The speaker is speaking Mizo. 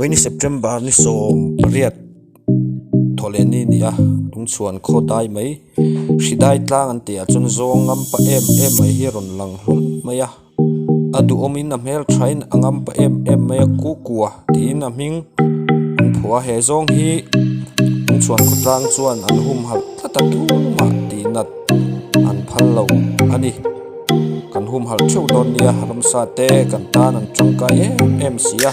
Vawiin September ni 18 thawhleh ni a ni a lungchhuan khaw dai mai hri dai tlang an tih ah chuan zawng ngam pa em em mai hi a rawn lang hlawl mai a a duhawmin a hmel thain a ngam pa em em mai a kukua tiin a hming an phuah a he zawng hi lungchhuan khawtlang chuan an humhalh tlat a tumah tih nat an phal lo a ni. Kan humhalh theuh dawn nia ramsa te kan tan an tangkai em em si a.